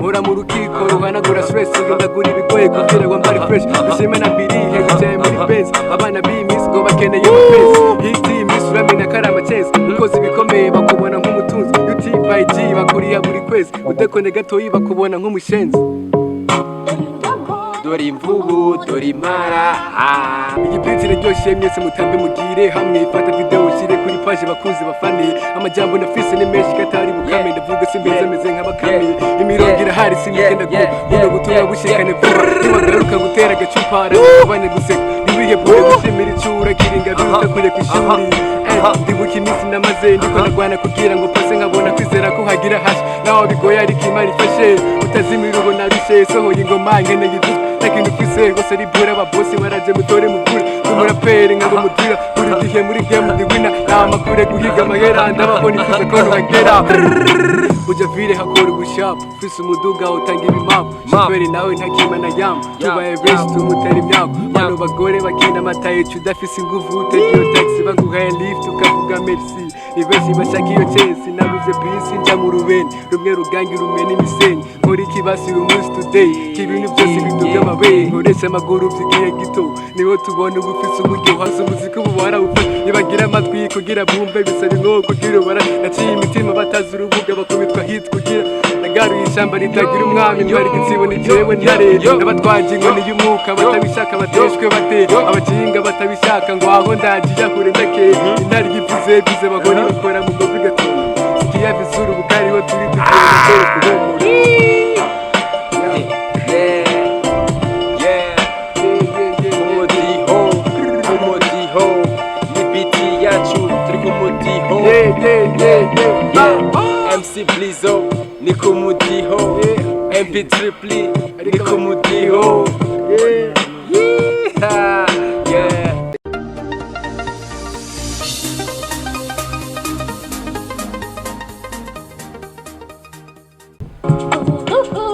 Mpora mu rukiko ruhanagura stress, ndagura ibigoye kugira ngo mbare fresh. Dushime na birihe bicaye muri Benz, abana b'iyi minsi ngo bakeneye amapesi. Hiti iyi minsi uramenya ko ari amacesi, ukoze ibikomeye bakubona nk'umutunzi. UT by G bakuriya buri kwezi, udekone gatoyi bakubona nk'umushenzi. Dore imvubu, dore impara. Iyi beat iraryoshye, mwese mutambe mugire hamwe. Ifata video ushyire kuri page, bakuzi bafane. Amajambo nafise ni menshi katari bukame, ndavuga simbeze meze nk'abakame. Imirongo irahari simigenda gu buno butumwa bushikane vuba. Nibagaruka gutera agacupa arabane guseka, ntibihebure gushimira icura kiringa biruta kure ku ishuri. Ndibuka iminsi namaze ndiko ndagwana kugira ngo pase, nkabona kwizera ko hagira hashe naho bigoye, ariko Imana ifashe utazimira. Ubona bishe sohoye ingoma nkeneye ivuzwe, nta kintu ufise rwose ribura. Ababosi baraje mutore mugure, umuraperi nkaba umudira buri gihe muri game ndi winner. Nta makure guhiga amahera, ndabaho nifuza ko nuhagera. Uja vile hakora ubushapu, ufise umuduga utanga ibimapu, shoferi nawe ntakima na yamba. Tubaye benshi tumutera imyako, bano bagore bakina amatayici. Udafise inguvu utega iyo taxi, baguhaye lift ukavuga merci. Ni benshi bashaka iyo chance. Nabuze bisi nja mu rubeni rumwe rugangi rumena imisenyi. Nkora ikibasi umunsi today k'ibintu byose biduga amabere, nkoresha amaguru by'igihe gito, niho tubona uba ufise uburyo hasi. Umuziki ubu warawufashe, nibagira amatwi kugira bumve, bisaba inkoho kugira ubara. Naciye imitima batazi urubuga, bakubitwa hit kugira nagaruye ishyamba ritagira umwami. Ntwara igitsibo ni jewe ntare, n'abatwaje inkoni y'umwuka batabishaka bateshwe bate, abakinga batabishaka ngo aho ndagiye kure ndake. Intare igivuze bize bagore bakora mu ngozi gatuna sikia vizuri ubukariho turi tugiye kuhumura. Yeah, umudiho, umudiho ni beat yacu, turi ku mudiho. Yeah. MC Blizzo ni ku mudiho, MP Triply ni ku mudiho. Yeah.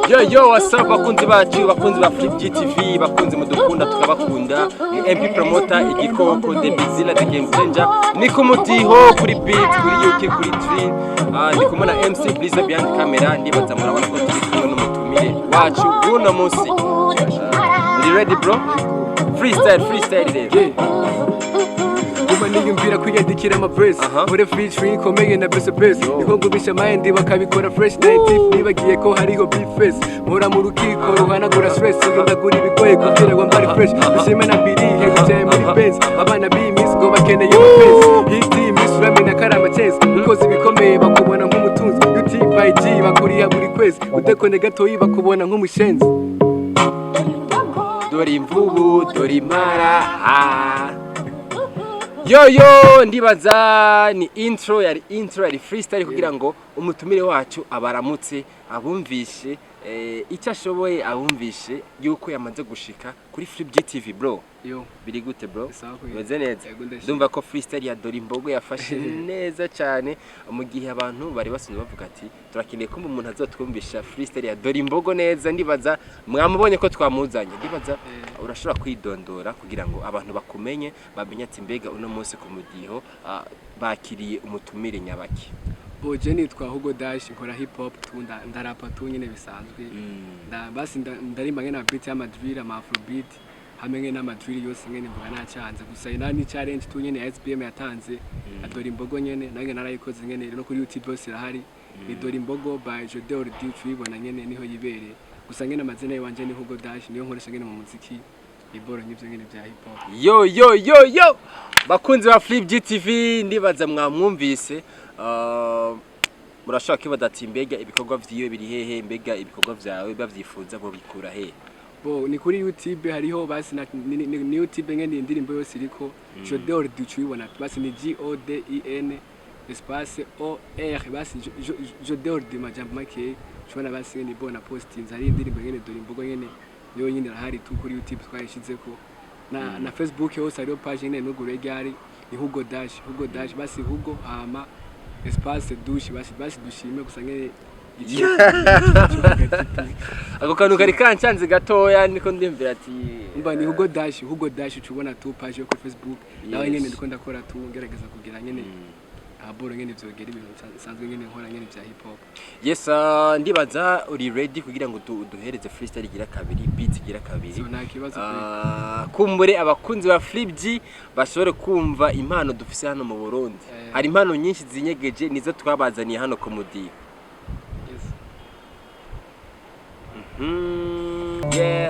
Yo yo, what's up bakunzi bacu, bakunzi ba Flip GTV, bakunzi mudukunda tukabakunda. Ni MP Promoter Igikoko, The Bizilla, The Game Changer. Ni ku mudiho kuri beat, kuri UK, kuri Tree. Ndi kumwe na MC Blizzo behind camera. Ndibaza murabona ko turi kumwe n'umutumire wacu w'uno munsi. Uri ready, bro? Freestyle, freestyle rero. Yeah. Guma niyumvira kwiyandikira ama verse, nkore featuring ikomeye na best best, niho ngubisha mind bakabikora fresh native. Nibagiye ko hariho big face. Mpora mu rukiko ruhanagura stress, ndagura ibigoye kugira ngo mbare fresh. Dushime na birihe bicaye muri Benz, abana b'iyi minsi ngo bakeneye amapesi. Hiti iyi minsi uramenya ko ari amacesi, ukoze ibikomeye bakubona nk'umutunzi. UT by G bakuriya buri kwezi, udekone gatoyi bakubona nk'umushenzi. Dore imvubu, dore impara. Yo yo, ndibaza ni intro, yari intro, yari freestyle kugira ngo umutumire wacu abaramutse, abumvishe icyo ashoboye, abumvishe yuko yamaze gushika kuri Flip GTV, bro. Yo. Biri gute, bro? Sawa kweli. Bimeze neza? Yego, ndashima. Ndumva ko freestyle ya Dore Imbogo yafashe neza cyane, mu gihe abantu bari basanzwe bavuga ati turakeneye ko umuntu azotwumvisha freestyle ya Dore Imbogo neza. Ndibaza mwamubonye ko twamuzanye. Ndibaza urashobora kwidondora kugira ngo abantu bakumenye, bamenye ati mbega uno munsi ku mudiho bakiriye umutumire nyabaki? Boje nitwa Hugo Dash, nkora hip hop tu, ndarapa tu nyine bisanzwe. Basi ndarimba ngene beat y'ama drill, ama afrobeat hamwe ngene n'ama drill yose ngene mvuga nacanze. Gusa ina ni challenge tu nyene ya SBM yatanze adora imbogo nyene, nange narayikoze nyene no kuri YouTube yose irahari, ni Dore Imbogo by Jode Ordi, tuyibona nyene niho yibereye. Gusa ngene amazina yiwanje ni Hugo Dash, niyo nkoresha ngene mu muziki iboro nk'ivyo ngene vya hip hop. Yo yo yo yo, bakunzi ba Flip GTV, ndibaza mwamwumvise. Murashobora kwibaza ati mbega ibikorwa vyiwe biri hehe? Mbega ibikorwa vyawe bavyifuza bobikura hehe? Bo ni kuri YouTube hariho basi ni YouTube ngene indirimbo yose iriko Jode Ordi uyibona, basi ni G O D I N espace O R, basi Jode Ordi majambo make ushobora basi ngene ibona postinze hari indirimbo ngene Dore Imbogo ngene yo nyine irahari tu kuri YouTube twayishizeko na Facebook hose hariho page ngene nugure ryari ni Hugo Dash, Hugo Dash, basi Hugo hama espace douche, basi dushime gusa ngene. Ako kantu kari kancanze gatoya, niko ndimvira ati Umva ni Hugo Dash, Hugo Dash ucubona tu page yo kuri Facebook nawe. Nyene ndiko ndakora tu, ngerageza kugira nyene nta boro nyene vyogera ibintu nsanzwe nyene nkora nyene vya hip hop. Yes, ndibaza uri ready kugira ngo duhereze freestyle igira kabiri, beat igira kabiri. So nta kibazo kuri. Kumbure abakunzi ba Flip G bashobore kumva impano dufise hano mu Burundi. Hari impano nyinshi zinyegeje, nizo twabazaniye hano ku Mudiho. Yes. Yeah.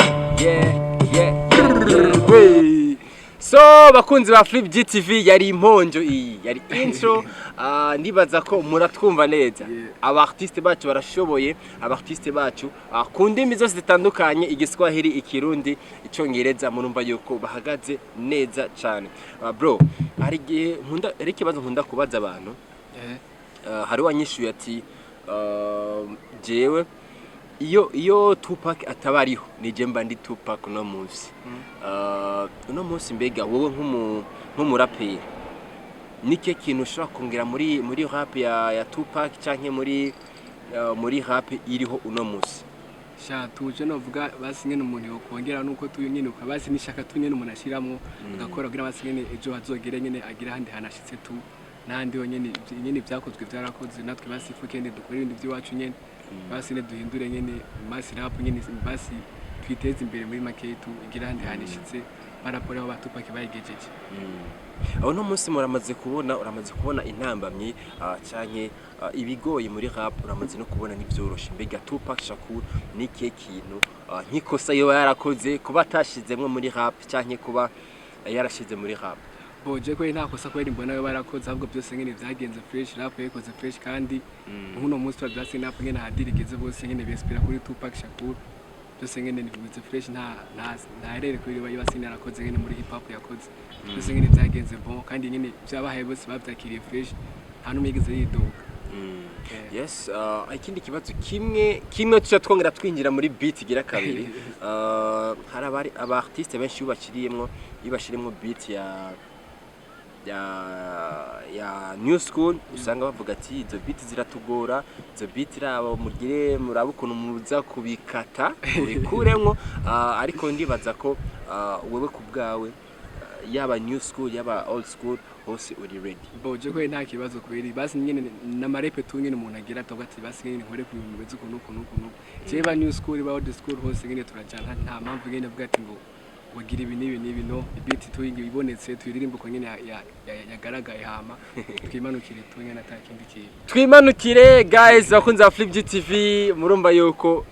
Hey. So bakunzi ba Flip GTV, yari imponjo, iyi yari intro. Ndibaza ko muratwumva neza. Aba artiste bacu barashoboye, aba artiste bacu ku ndimi zose zitandukanye, Igiswahili, Ikirundi, Icongereza, murumva yuko bahagaze neza cyane. Bro, hari igihe nkunda, hari ikibazo nkunda kubaza abantu. Hari uwanyishuye ati jewe iyo Tupac ataba ariho nije mba ndi Tupac uno munsi. Uno munsi mbega wowe nk'umuraperi nike kintu ushobora kongera muri rap ya Tupac canke muri rap iriho uno munsi? Sha tuje novuga basi nyene umuntu yokongera nuko tuyo nyene ukabasi n'ishaka tu nyene umuntu ashiramwo agakora kugira basi nyene ejo hazogere nyene agira ahandi hanashitse tu n'ahandi ho nyene nyene vyakozwe vyarakoze, natwe basi ifu kende dukore ibindi vy'iwacu nyene, basi nyene duhindure nyene basi rap nyene, basi twiteze imbere muri make tu igira ahandi hanishitse barapora aho ba Tupac bayigejeje. Aho no munsi muramaze kubona, uramaze kubona intambamyi canke ibigoye muri rap, uramaze no kubona n'ivyoroshe. Mbega Tupac Shakur ni ikihe kintu nk'ikosa yoba yarakoze kuba atashizemwo muri rap canke kuba yarashize muri rap? Boje ko nta kosa kweri mbona yo barakoze, ahubwo byose nyene vyagenze fresh, rap yayikoze fresh, kandi nk'uno munsi wa byase rap nyene ahadirigeze bose nyene bespira kuri Tupac Shakur. Byose nyene ni bimeze fresh, nta erreur kuri bayi basi narakoze nyene muri hip hop yakoze. Byose nyene vyagenze bon, kandi nyene vyabahaye bose bavyakiriye fresh, nta n'umwe yigeze yidoga. Yes, ikindi kibazo kimwe kimwe tuca twongera twinjira muri beat igira kabiri. Hari abari aba artiste benshi iyo bashiriyemwo beat ya new school usanga bavuga ati izo beat ziratugora, izo beat rabo mugire murabe ukuntu muza kubikata mubikuremwo. Ariko ndibaza ko wewe ku bwawe, yaba new school yaba old school, hose uri ready. Boje ko nta kibazo kweri, basi nyene n'amarepe tu nyene umuntu agira atavuga ati basi nyene nkore ku bintu bimeze ukuntu ukuntu ukuntu. Jewe ba new school ba old school hose nyene turajana, nta mpamvu nyene avuga ati ngo wagira ibi n'ibi n'ibi. No ibiti tu ibonetse tuyiririmba uko nyene yagaragaye, hama twimanukire tu nyene ata kindi kintu. Twimanukire guys, bakunze ba Flip GTV, murumva yuko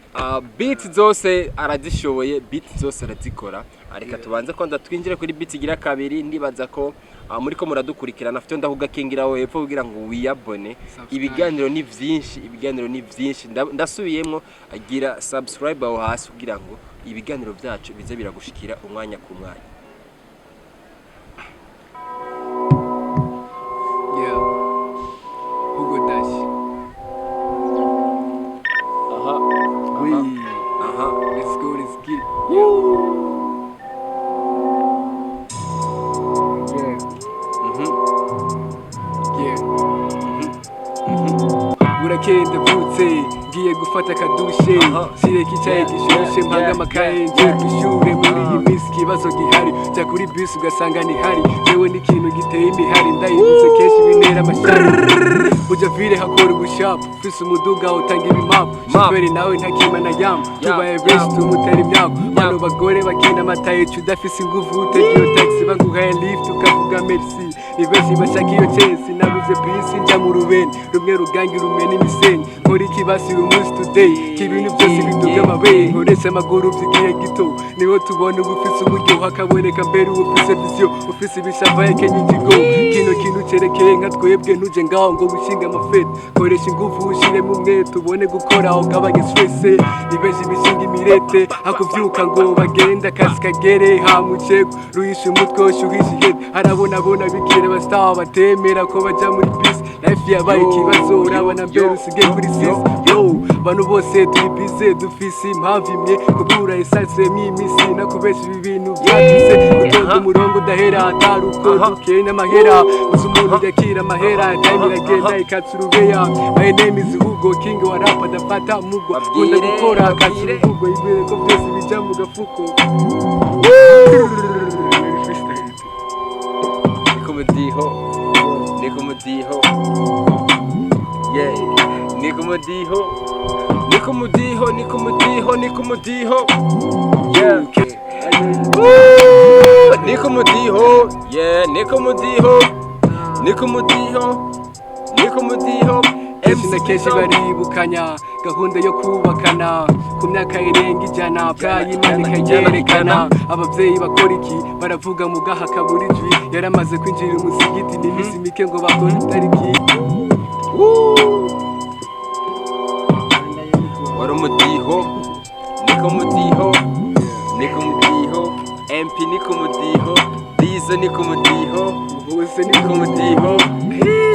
beat zose arazishoboye, beat zose arazikora. Reka tubanze kwanza twinjire kuri beat igira kabiri. Ndibaza ko muriko muradukurikirana, afite ndakugakingira aho hepfo kugira ngo wiyabone. Subscribe. Ibiganiro ni vyinshi, ibiganiro ni vyinshi. Ndasubiyemwo, agira subscribe aho hasi kugira ngo ibiganiro byacu bize biragushikira umwanya ku mwanya. Yeah, Hugo Dash. Aha. We Aha. Let's go, let's get yeah. Yeah. Yeah. Burakeye ndabyutse ngiye gufata akadushe, sireka icyayi gishushe, mpanga amakaye ngiye kwishure. Muri iyi minsi ikibazo gihari, jya kuri bisi ugasanga ntihari, yewe n'ikintu giteye imihari, ndayibuze kenshi bintera amashyari. Uja vile hakora ubushapu, ufise umuduga utanga ibimapu, shoferi nawe ntakima na yamu, tubaye benshi tumutera imyaku. Bano bagore bakina amatayici, udafise inguvu utega iyo taxi, baguhaye lift ukavuga merci. Ni benshi bashaka iyo chance. Nabuze bisi nja mu rubeni rumwe rugangi rumena imisenyi. Nkora ikibasi uyu munsi today k'ibintu byose biduga amabere, nkoresha amaguru by'igihe gito, niho tubona uba ufise uburyo hakaboneka mbere uba ufise vision, ufise ibishava kenya ikigo kino kintu cerekeye nka twebwe. Ntuje ngaho ngo wishinge amafete, koresha ingufu ushiremo umwete ubone gukora ugabanye stress. Ni benshi bishinga imirete hakuvyuka ngo bagende akazi kagere hamuceko, ruhisha umutwe ushuhisha ihene, harabonabona bikira abastar batemera ko baja muri bisi. Life yabaye ikibazo, urabona mbere usigaye kuri sisi yo. Bantu bose turi bize, dufise impamvu imwe, kubura essence mw'imisi nakubesha. Ibi bintu byatuse gutonda umurongo udahera, atari uko dukenya amahera gusa. Umuntu yakira amahera, time iragenda ikatsa urubeya. My name is Hugo King wa rap, adafata mugwa kunda Babwire, gukora akatsa babwire. uruvugo ibere ko byose bija mu gafuko. Niko mudiho, ni ku mudiho, yeah, ni ku mudiho, ni ku mudiho, ni ku mudiho, ni ku mudiho, yeah. Woo! Ni ku mudiho, yeah, ni ku mudiho, ni ku mudiho, ni ku mudiho. Kenshi na kenshi baribukanya gahunda yo kubakana ku myaka irenga 100, bwayimana ikayerekana. Abavyeyi bakora iki? Baravuga mu gaha kabura ijwi, yaramaze kwinjira umusigiti, n'iminsi mike ngo bakore itariki. Woo! Wari umudiho, ni ku mudiho, ni ku mudiho, MP ni ku mudiho, Dizo ni ku mudiho. Bose ni ku mudiho,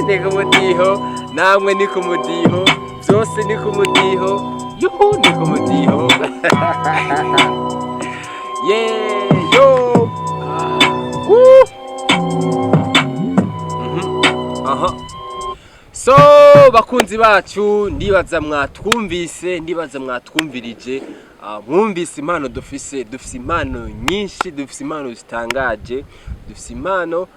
ni ku mudiho, namwe ni ku mudiho, byose ni ku mudiho, yuhu, ni ku mudiho, yeah, yo. Woo! Aha, so bakunzi bacu, ndibaza mwatwumvise, ndibaza mwatwumvirije. Mwumvise impano dufise. Dufise impano nyinshi, dufise impano zitangaje, dufise impano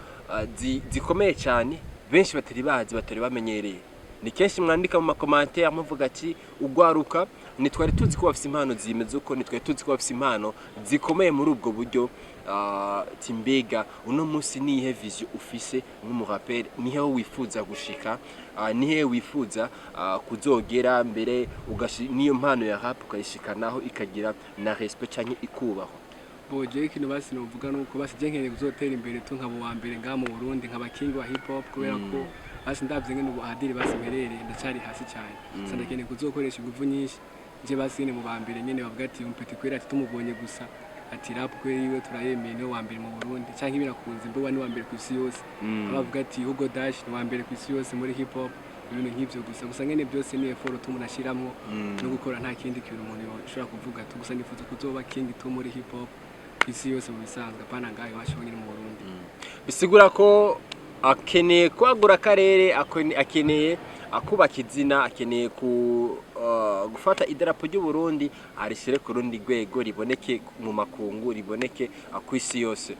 zikomeye cyane benshi batari bazi, batari bamenyereye. Ni kenshi mwandika mu ma commentaires muvuga ati ugwaruka ntitwari tuzi ko bafise impano zimeze uko, ntitwari tuzi ko bafise impano zikomeye muri ubwo buryo. Ati mbega uno munsi nihe vision ufise nk'umuraperi? Nihe wifuza gushika? Nihe wifuza kuzogera mbere niyo mpano ya rap ukayishikanaho ikagira na respect canke ikubahwa? Bo jewe ikintu basi novuga nuko basi je nkeneye kuzotera imbere tu, nkaba uwa mbere ngaha mu Burundi, nkaba king wa hip hop, kubera ko basi ndavye ngene ubu ahadiri basi mperereye ndacari hasi cyane. Sasa ndakeneye kuzokoresha inguvu nyinshi nje basi nyene mu ba mbere nyene, bavuga ati umpeti kwera, ati tumubonye gusa, ati rap kwera yiwe turayemeye, niwe wa mbere mu Burundi, canke birakunze mbe ni wa mbere ku isi yose. Abavuga ati Hugo Dash ni wa mbere ku isi yose muri hip hop, ibintu nk'ivyo. Gusa nyene byose ni effort tu umuntu ashiramwo no gukora, nta kindi kintu umuntu yoshobora kuvuga tu. Gusa nifuza kuzoba king tu muri hip hop ku isi yose mu bisanzwe, apana ngaho iwacu nyine mu Burundi. Bisigura ko akeneye kwagura akarere, akeneye akubaka izina, akeneye ku gufata idarapo ry'u Burundi arishyire ku rundi rwego, riboneke mu makungu, riboneke ku isi yose.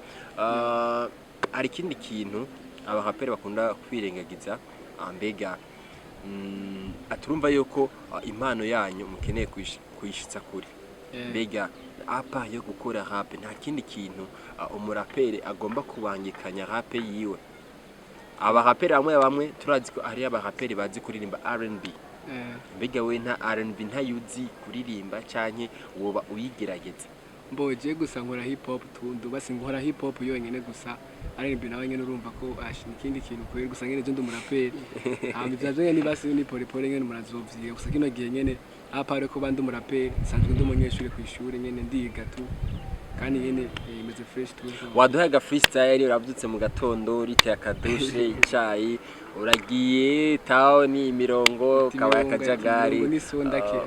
Hari ikindi kintu abaraperi bakunda kwirengagiza. Mbega aturumva yuko impano yanyu mukeneye kuyishitsa kure. Mbega apa yo gukora rap, nta kindi kintu umuraperi agomba kubangikanya rap yiwe? Abaraperi bamwe bamwe turazi ko hari abaraperi bazi kuririmba R&B. Mbega we nta R&B ntayuzi kuririmba canke woba uyigerageza? Mbo je gusa nkora hip hop tundu, basi nkora hip hop yonyene gusa. R&B nawe nyene urumva ko ashi ikindi kintu kwera. Gusa nyene je ndi umuraperi, hama ivyo navyo nyene basi ni pole pole nyene murazovyiga. Gusa kino gihe nyene apare ko bandi umuraperi, nsanzwe ndi umunyeshuri kw'ishure nyene, ndiga tu, kandi nyene imeze fresh tu. Waduhaye aga freestyle? Urabyutse mu gatondo, uriteye akadushe, icayi, uragiye town, imirongo kabaye akajagari. Imirongo n'isonda ke.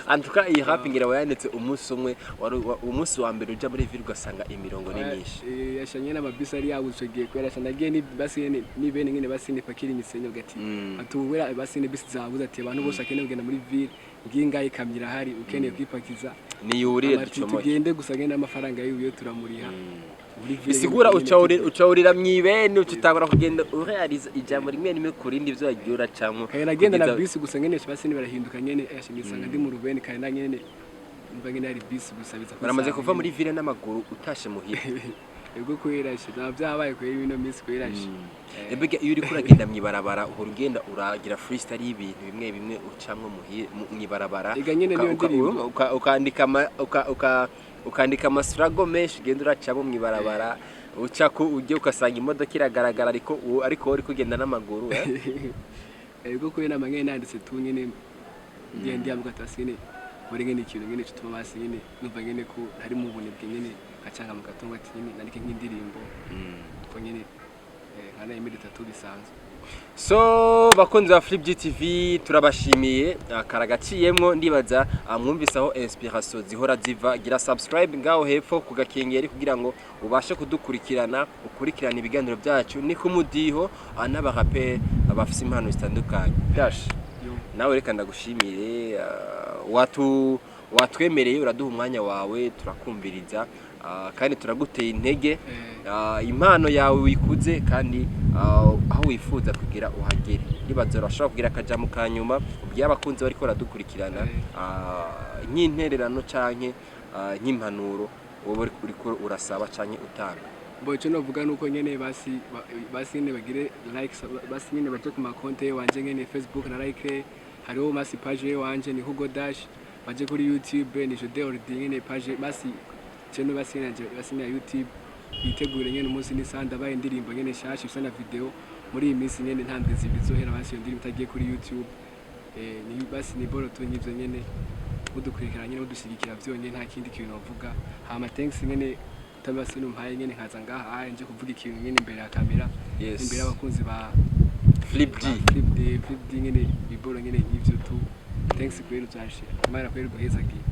Antuka iyi rap ngira wayanditse umunsi umwe, wari umunsi wa mbere uja muri ville ugasanga imirongo ni myinshi. Yashanye n'amabisi ari yabuze ico gihe, kubera yasha nagiye ni basi nyene ni bene nyene basi nipakira imisenyi ugati atuwera basi ni bisi zabuze, ati abantu bose akeneye kugenda muri ville, ngiye ngaho ikamyo irahari, ukeneye kwipakiza. Niyurire. Ati ducomoke. Tugende gusa ngende amafaranga yiwe turamuriha muri ville. Bisigura nyene. ucawurira mw'ibene, ucutangura kugenda urealiza ijambo rimwe rimwe ku rindi ivyo wagiye uracamwo. Kare nagenda na kugeza- bisi gusa nyene basi ni barahinduka nyene, yasha nisanga ndi mu rubeni kare na nyene mva nyene ari bisi gusa biza. Baramaze kuva muri ville n'amaguru utashe muhira? Ubwo kwera she nta byabaye kwera ino minsi kwera she. Mbega iyo uriko uragenda mw'ibarabara, uhora ugenda uragira freestyle y'ibintu bimwe bimwe ucamwo mw'ibarabara? Ega nyene niyo ndirimbo. Ukandika amasurago menshi ugenda uracamwo mw'ibarabara, uca ku ujye ugasanga imodoka iragaragara, ariko ariko wowe uriko ugenda n'amaguru, eh? Ubwo kwera nama nyene nanditse tu nyene ngiye ndiyambwa ati nyene muri nyene ikintu nyene gituma basi nyene numva nyene ko ntari mu bunebwe nyene, nkacanga mu gatungo ati nyene nandike nk'indirimbo ko nyene nkana imedi tatu bisanzwe. So bakunzi ba Flip GTV, turabashimiye karagaciyemwo. Ndibaza mwumvise aho inspiration zihora ziva. Gira subscribe ngaho hepfo ku gakengeri kugira ngo ubashe kudukurikirana, ukurikirana ibiganiro byacu. Ni ku mudiho n'abaraperi bafise impano zitandukanye. Dash. Yo. Nawe reka ndagushimire, watwemereye uraduha umwanya wawe turakumviriza. Kandi turaguteye intege. Impano yawe wikuze kandi aho wifuza kugira uhagere. Ndibaza urashobora kugira akajambo ka nyuma ubwiye abakunzi bariko baradukurikirana, nk'intererano canke nk'impanuro wowe uriko urasaba canke utanga. Bo, icyo novuga nuko nyene basi nyene bagire like, basi nyene baje ku makonte wanje nyene Facebook na like, hariho basi page wanje ni Hugo Dash, baje kuri YouTube ni Jode Ordi nyene page, basi channel basi nyene basi ya YouTube. Bitegure nyene umunsi n'isanda baye indirimbo nyene shasha ifise na video muri iyi minsi nyene, ntambwe zibizohera basi iyo ndirimbo itagiye kuri YouTube. Ni basi ni boro tu nk'ivyo nyene, mudukurikirana nyene, mudushyigikira vyonyene, nta kindi kintu novuga. Hama thanks nyene tabasi numpaye nyene nkaza ngaha nje kuvuga ikintu nyene imbere ya kamera, imbere y'abakunzi ba Flip G. Flip D, Flip D nyene, biboro nyene nk'ivyo tu. Thanks kweri, uzashira Imana kweri guhezagiye.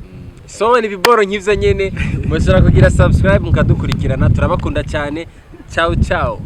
So ni biboro nk'ivyo nyene, mushobora kugira subscribe mukadukurikirana. Turabakunda cyane. Ciao ciao.